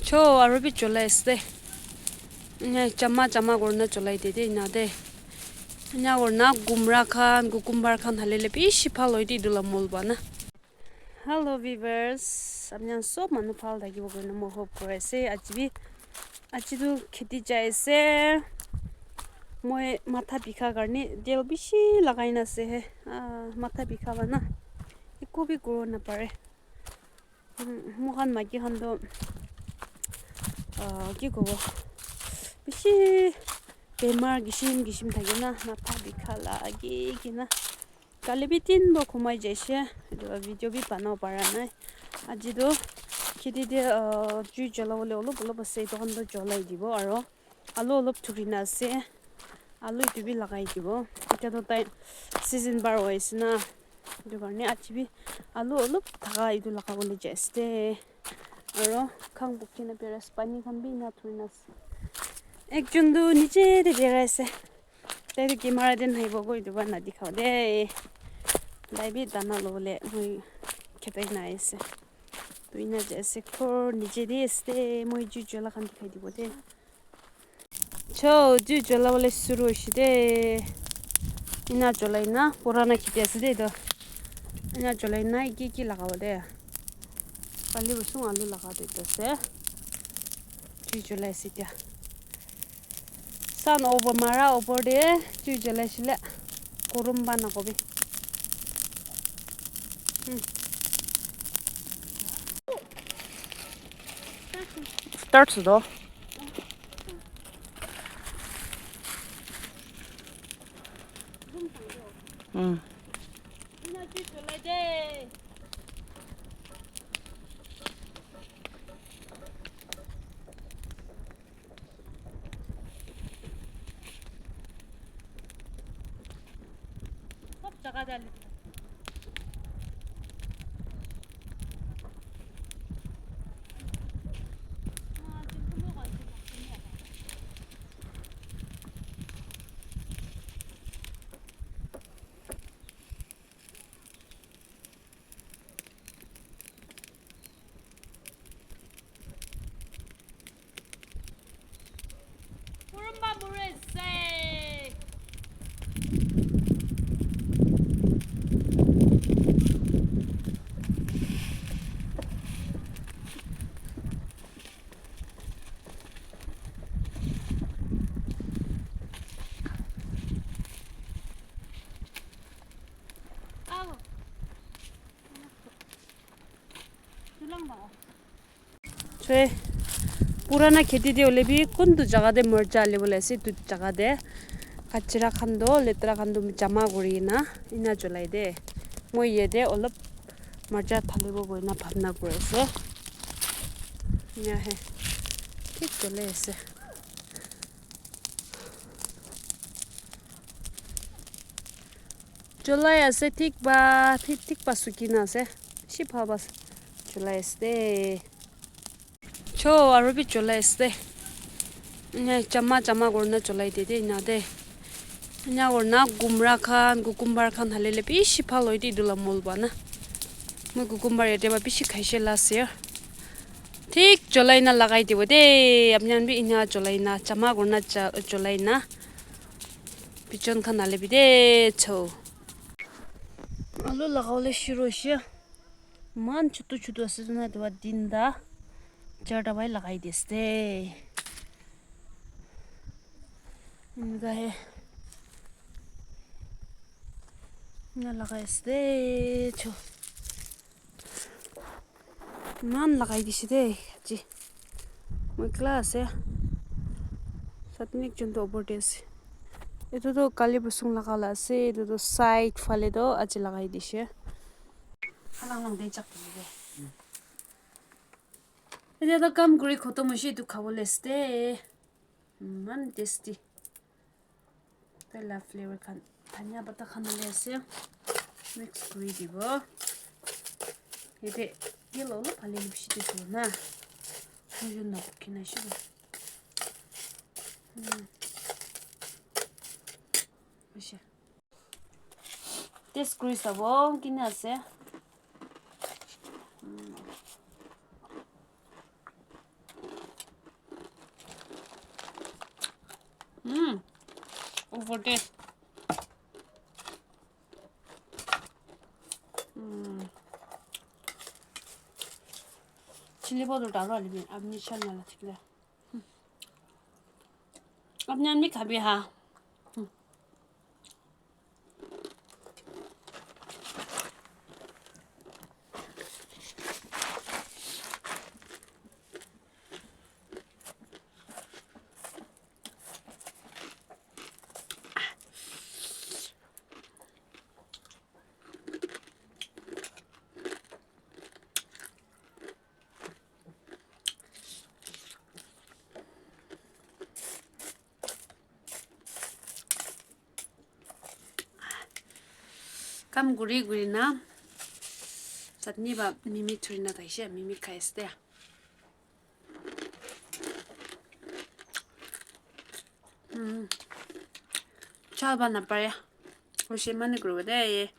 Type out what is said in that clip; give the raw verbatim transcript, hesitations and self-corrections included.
Cho, aro bi cholai ase de. Ena chama chama kurina cholai de de ena de. Ena kurina gumra khan, cucumber khan halile bishi bhal hoi de etu la mol pa na. Hello viewers, apni khan sob manu bhal thakibo koina moi hope kuri ase. Aji bi, aji tu kheti jai ase. Moi matha bikha karne tel bishi lagai na ase he. Ah, matha bikha ba na. Eko bi kuri napare. Hmm, moikhan maiki khan toh, ah, ki kobo, bishi bemar kishim kishim thake na, matha bikha la agi kena. Kali bi tin ba khumai jaise, etu la video bi banabo para nai. Aji toh kheti te, ah, jui jola bole olop olop ase, etu khan toh jolai dibo aro. Alu olop thurina ase. Alu etu bi lagai dibo. Etia toh tai season par hoi ase na. Etu karne aji bi alu olop thaka etu laga bole jai ase de. Aro khang bukhi na birai ase. Pani khan bi ena thurina ase. Ekjon toh niche te birai ase. Tai toh camera te nahibo ko etu para na dikhabo de. Tai bi dana lobole moi khetai na ase. Toh ena jai ase. Ghor niche te ase de. Moi jui jola khan dikhai dibo de. Cho, jui jola bole shuru hoise de. Ena jolai na, purana kheti ase de etu. Ena jolai na, ki ki lagabo de. Kali usung alu laga de etu ase. Jui jolai ase etia. Sun over mara opor de, jui jolai shile. Kurum ba na kobi. Hmm. Start sudo. Hmm. Choi, purana kheti te hoile bi kuntu jaga te morcha hali bole ase, etu jaga te kachra khan toh, letra khan toh jama kuri kena ena cholai de. Moi yate olop morcha thalibo koina bhabna kuri ase. Ena he, thik cholai ase. Cholai ase thik ba, thik, thik ba suki na ase. Bishi bhal ba cholai ase de. Cho, aro bi cholai ase de. Ena chama chama kurina cholai de de ena de. Ena kurina gumra khan, cucumber khan halile bishi bhal hoi de etu la mol pa na. Moi cucumber yate pa bishi khaishe last year. Thik cholai na lagai dibo de. Apni khan bi ena cholai na, jama kurina cha-, cholai na. Bichon khan halibi de cho. Alu lagabole shuru hoishe. Eman chutu chutu ase na, etu para tinta, charta para lagai di ase de. Enika he. Ena lagai ase de cho. Eman lagai dise de aji. Moi ekla ase. Suddenly ekjon toh opor te ase. Etu toh kali busung laga la ase. Etu toh side phale toh aji lagai dise. Khalang lang de chak de. Etia toh kam kuri khotom hoishe, etu khabole ase de. Eman tasty. Tai la flavor khan, dhania pata khan hali ase. Mix kuri dibo. Yate yellow olop hali bishi te dibo na. Moi jun na pukhi na ase. Hmm. Hoishe. Taste kuri sabo, kina ase. Hmm. Hmm. Over taste. Hmm. Chili powder dalo alibi, apni chal nala thikle. Hmm. Apni anmi khabi ha. Hmm. Kam guri guri na chutney ba mimi thuri na thaishe, mimi khai ase. Hmm. Chal ba na pare. Hoishe mani kuri bo de ye.